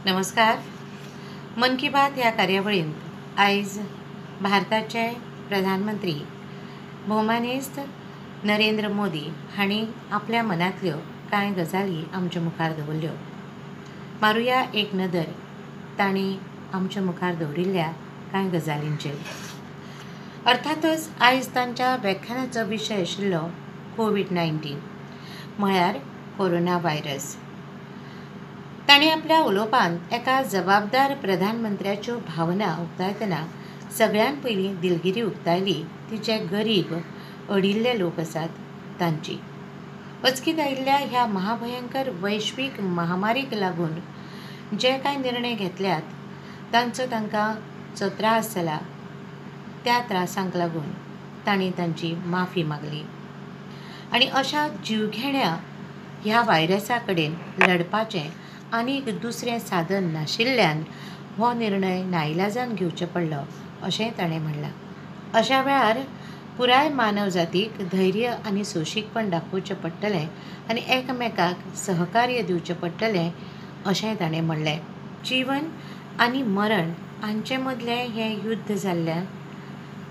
नमस्कार. मन की बात ह्या कार्यावळींत आयज भारताचे प्रधानमंत्री भोवमानेस्त नरेंद्र मोदी हांणी आपल्या मनांतल्यो कांय गजाली आमच्या मुखार दवरल्यो. मारुया एक नदर तांणी आमच्या मुखार दवरिल्ल्या कांय गजालींचेर. अर्थातच आयज तांच्या व्याख्यानाचो विशय आशिल्लो कोवीड-19 म्हळ्यार कोरोना व्हायरस. तांणी आपल्या उलोवपांत एका जबाबदार प्रधानमंत्र्याच्यो भावना उक्तायतना सगळ्यान पयलीं दिलगिरी उक्तायली ती जे गरीब अडिल्ले लोक आसात तांची. अचकीत आयिल्ल्या ह्या महाभयंकर वैश्वीक महामारीक लागून जे कांय निर्णय घेतल्यात तांचो तांकां जो त्रास जाला त्या त्रासांक लागून तांणी तांची माफी मागली आनी अशा जिवघेण्या ह्या व्हायरसा कडेन लढपाचें आनीक दुसरें साधन नाशिल्ल्यान हो निर्णय नाइलाजान घेवचो पडलो अशें ताणें म्हणलां. अशा वेळार पुराय मानव जातीक धैर्य आनी सोंशीकपण दाखोवचें पडटलें आनी एकामेकाक सहकार्य दिवचें पडटलें अशें ताणें म्हणलें. जिवन आनी मरण हांचे मदलें हें युद्ध जाल्ल्यान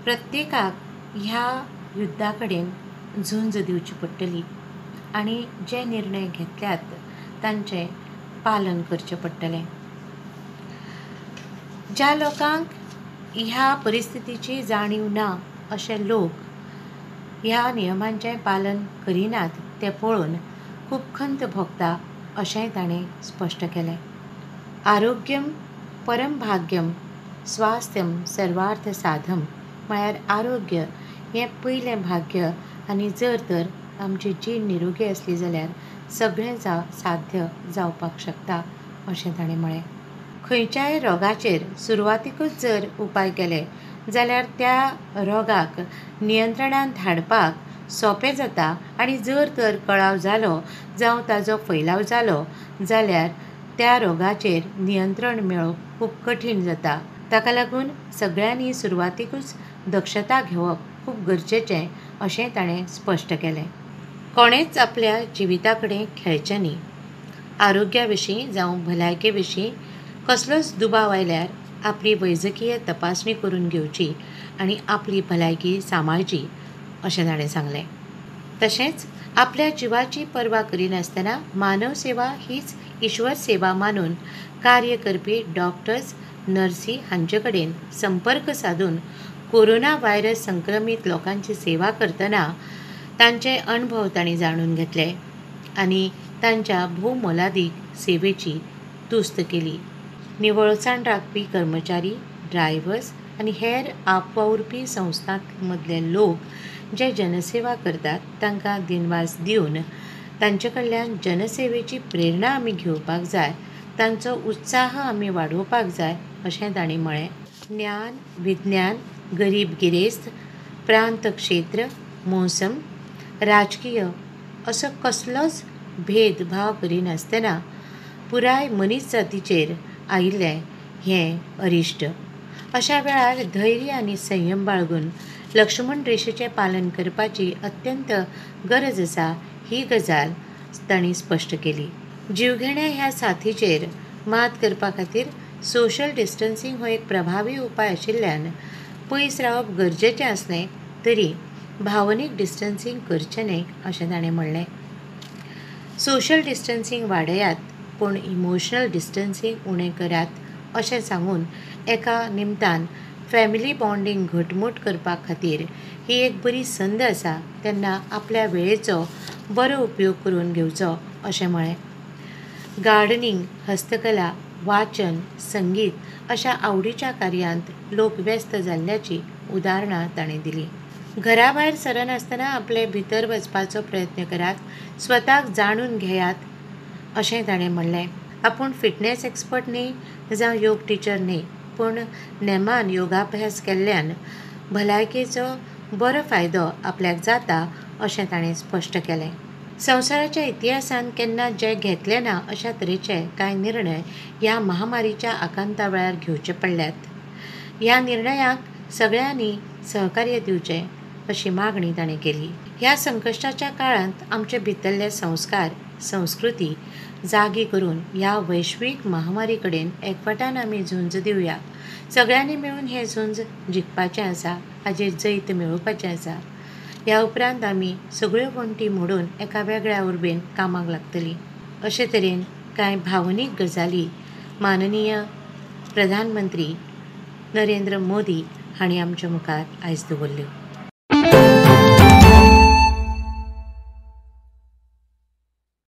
प्रत्येकाक ह्या युद्धा कडेन झुंज दिवची पडटली आनी जे निर्णय घेतल्यात तांचें पालन करचें पडटलें. ज्या लोकांक ह्या परिस्थितीची जाणीव ना अशे लोक ह्या नियमांचें पालन करिनात तें पळोवन खूब खंत भोगता अशेंय ताणें स्पश्ट केलें. आरोग्यम परम भाग्यम स्वास्थ्यम सर्वार्थ साधम म्हळ्यार आरोग्य हें पयलें भाग्य आनी जर तर आमची जीण निरोगी आसली जाल्यार सगळें साध्य जावपाक शकता अशें ताणें म्हळें. खंयच्याय रोगाचेर सुरवातीकूच जर उपाय केले जाल्यार त्या रोगाक नियंत्रणांत हाडपाक सोंपें जाता आनी जर तर कळाव जालो जावं ताजो फैलाव जालो जाल्यार त्या रोगाचेर नियंत्रण मेळोवप खूब कठीण जाता. ताका लागून सगळ्यांनी सुरवातीकूच दक्षता घेवप खूब गरजेचें अशें ताणें स्पश्ट केलें. कोणेंच आपल्या जिविता कडेन खेळचें न्ही. आरोग्या विशीं जावं भलायके विशीं कसलोच दुबाव आयल्यार आपली वैजकीय तपासणी करून घेवची आनी आपली भलायकी सांबाळची अशें ताणें सांगलें. तशेंच आपल्या जिवाची पर्वा करिनासतना मानव सेवा हीच ईश्वर सेवा मानून कार्य करपी डॉक्टर्स, नर्सी हांचे कडेन संपर्क सादून कोरोना व्हायरस संक्रमीत लोकांची सेवा करतना तांचे अणभव तांणी जाणून घेतले आनी तांच्या भोव मोलादीक सेवेची तुस्त केली. निवळसाण राखपी कर्मचारी, ड्रायव्हर्स आनी हेर आपवावुरपी संस्थां मदले लोक जे जनसेवा करतात तांकां दिनवास दिवन तांचे कडल्यान जनसेवेची प्रेरणा आमी घेवपाक जाय, तांचो उत्साह आमी वाडोवपाक जाय अशें तांणी म्हळें. ज्ञान, विज्ञान, गरीब गिरेस्त, प्रांत क्षेत्र, मोसम, राजकीय असो कसलोच भेदभाव करिनासतना पुराय मनीस जातीचेर आयिल्लें हें अरिश्ट. अशा वेळार धैर्य आनी संयम बाळगून लक्ष्मण रेशेचें पालन करपाची अत्यंत गरज आसा ही गजाल तांणी स्पश्ट केली. जिवघेण्या ह्या साथीचेर मात करपा खातीर सोशल डिस्टन्सिंग हो एक प्रभावी उपाय आशिल्ल्यान पयस रावप गरजेचें आसलें तरी भावनीक डिस्टन्सिंग करचें न्हय अशें ताणें म्हणलें. सोशल डिस्टन्सिंग वाडयात पूण इमोशनल डिस्टन्सिंग उणें करात अशें सांगून एका निमतान फॅमिली बॉन्डिंग घटमूट करपा खातीर ही एक बरी संद आसा तेन्ना आपल्या वेळेचो बरो उपयोग करून घेवचो अशें म्हळें. गार्डनिंग, हस्तकला, वाचन, संगीत अशा आवडीच्या कार्यांत लोक व्यस्त जाल्ल्याची उदाहरणां ताणें दिलीं. घरा भायर सरनासतना आपले भितर वचपाचो प्रयत्न करात, स्वताक जाणून घेयात अशें ताणें म्हणलें. आपूण फिटनेस एक्सपर्ट न्ही जावं योग टिचर न्ही, पूण नेमान योगाभ्यास केल्ल्यान भलायकेचो बरो फायदो आपल्याक जाता अशें ताणें स्पश्ट केलें. संवसाराच्या इतिहासान केन्ना जे घेतले ना अशा तरेचे कांय निर्णय ह्या महामारीच्या आकांता वेळार घेवचे पडल्यात. ह्या निर्णयाक सगळ्यांनी सहकार्य दिवचें अशी मागणी ताणें केली. ह्या संकश्टाच्या काळांत आमचे भितरले संस्कार, संस्कृती जागी करून ह्या वैश्वीक महामारी कडेन एकवटान आमी झुंज दिवया. सगळ्यांनी मेळून हें झुंज जिखपाचें आसा, हाजेर जैत मेळोवपाचें आसा. ह्या उपरांत आमी सगळ्यो वण्टी मोडून एका वेगळ्या उर्बेन कामाक लागतलीं. अशे तरेन कांय भावनीक गजाली माननीय प्रधानमंत्री नरेंद्र मोदी हांणी आमच्या मुखार आयज दवरल्यो.